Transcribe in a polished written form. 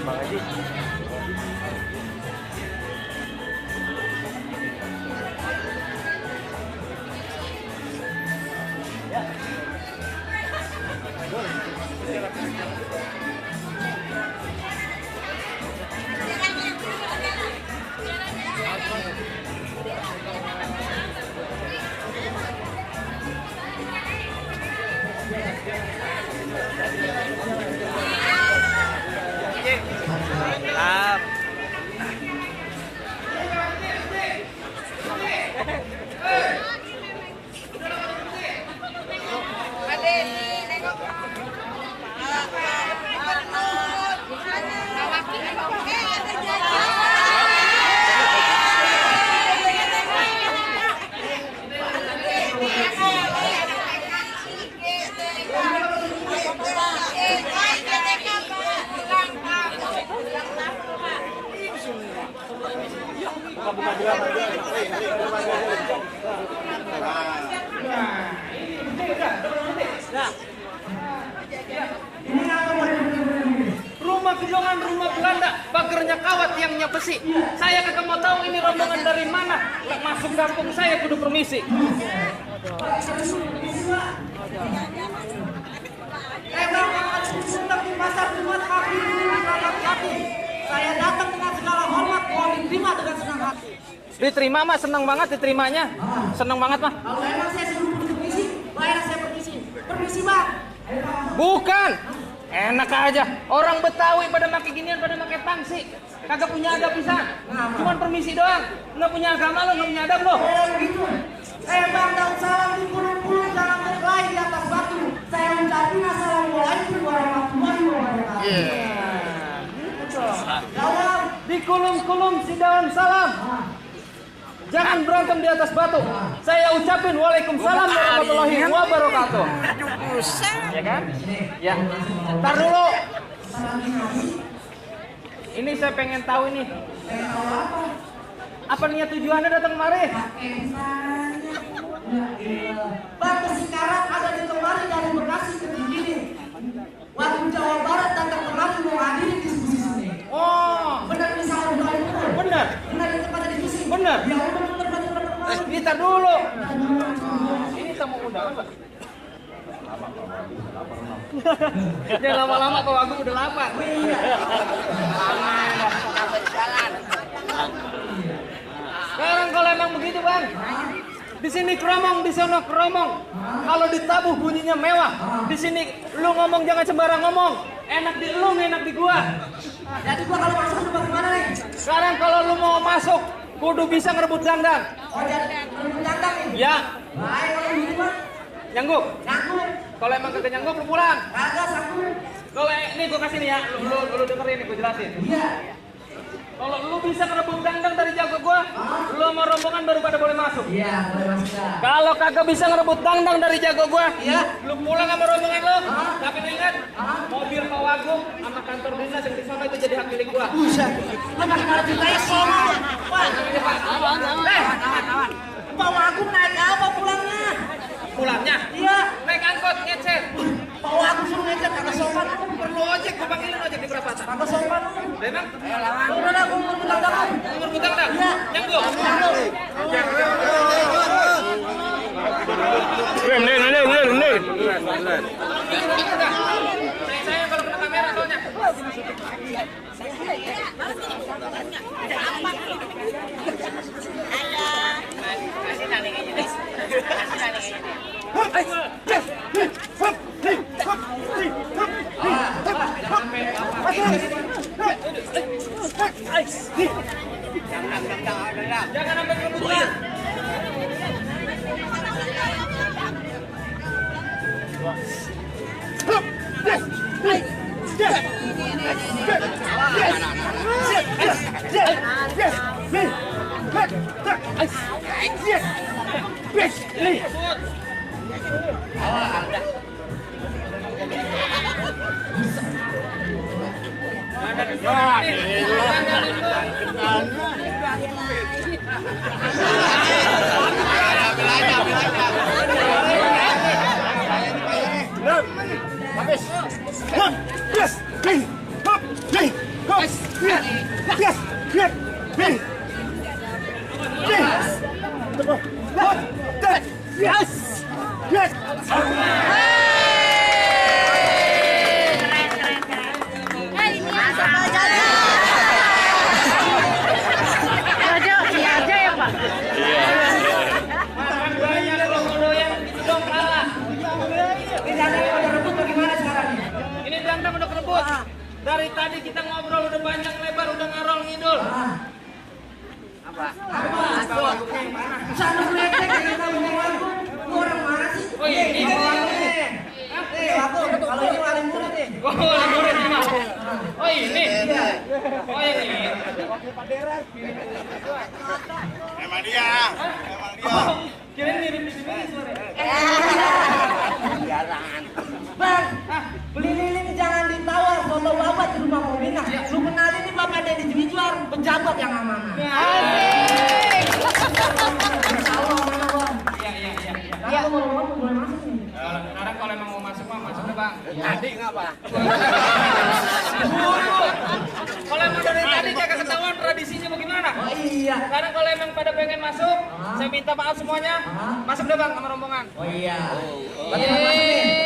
Bang Haji. Siap. Rumah gedongan, rumah Belanda, pagernya kawat, tiangnya besi. Saya kagak mau tahu ini rombongan dari mana. Masuk kampung saya kudu permisi. Saya datang dengan segala hormat, mohon diterima dengan senang hati. Diterima mah, senang banget diterimanya. Senang banget mah. Kalau emang saya suruh permisi, bayar saya permisi. Permisi bang. Bukan. Enak aja. Orang Betawi pada pakai ginian, pada pakai pangsi. Kagak punya adab pisan. Cuman permisi doang. Nggak punya agama lo, nggak punya adab lo. Gitu. Bang, daun salam di pulau-pulau, jangan berkelahi di atas batu. Saya ucapin assalamualaikum warahmatullahi wabarakatuh. Dalam Di kulum-kulum si daun salam. Jangan berantem di atas batu. Saya ucapin waalaikumsalam warahmatullahi wabarakatuh. Ya kan? Ya. Ntar dulu. Ini saya pengen tahu ini. Apa niat tujuannya datang kemari? batu sekarang ada di kemari dari Bekasi ke Tinggi. Waktu Jawa Barat datang kemari menghadiri diskusi sini. Oh, Benar ini sangat benar. benar. Benar ini tempatnya diskusi. Benar. Ya udah benar. Kita dulu. Ini tamu undangan, Pak. Jangan lama-lama kalau aku udah lapar. Sekarang kalau emang begitu, Bang. Di sini keromong, di sana keromong. Kalau ditabuh bunyinya mewah. Di sini lu ngomong jangan sembarang ngomong. Enak di lu, enak di gua. Jadi gua kalau masuk udah bagaimana nih? Sekarang kalau lu mau masuk, kudu bisa ngerebut dandang. Oh jadi menurut datang nih. Ya, Baik kalau gitu Bang. nyanggup. Sanggup. Kalau emang kagak nyanggup, lu pulang. Kagak sanggup. Kalau ini gua kasih nih ya, lu dengerin nih, gua jelasin. Iya. Kalau lu bisa ngerebut dandang dari jago gua, lu sama rombongan baru pada boleh masuk. Iya, boleh masuk dah. Kalau kagak bisa ngerebut dandang dari jago gua, Iya. lu pulang sama rombongan lu. Tapi lu ingat, mobil Pak Wagub sama kantor dinas yang di sana itu jadi hak milik gua. Buset. Lu enggak kenal ceritanya sono. Wah. Pak Wagub naik apa pulangnya? Pulangnya, Iya. naik angkot ngecer. Pak Wagub suruh ngecek kagak sopan. Perlu ojek, gua panggilin ojek di perapatan. Kagak sopan. Memang? Udah dah gua mau pulang dah. Umur hutang dah? Iya. Nyanggup? Saya kalau kena kamera soalnya. Kasih nani kayaknya nih. Kasih nani kayaknya nih. Jangan sampai kebutuhan. Ini berantem udah kerebut. Dari tadi kita ngobrol udah panjang lebar, udah ngarol ngidul. Sana beletek kita ngomong orang mana sih? Oh iya, ini Aku kalau ini wali murid nih. oh, murid ini. Oh ini. Oh ini. Emang dia. Oh, kirain mirip di sini suara. Bang, beli lilin jangan ditawar, soto babat di rumah Mominah. Lu kenal ini Bapak Deddy Jemijuar, pejabat yang amanah. Insya Allah amanah bang. Iya. Kalau mau ngomong boleh masuk nih. Sekarang kalau emang mau masuk mah masuk deh bang. Tadi ngapa? Kalau emang dari tadi kagak ketahuan tradisinya bagaimana? Oh iya. Sekarang kalau emang pada pengen masuk, saya minta maaf semuanya. Masuk deh bang sama rombongan. Oh iya. Yeay.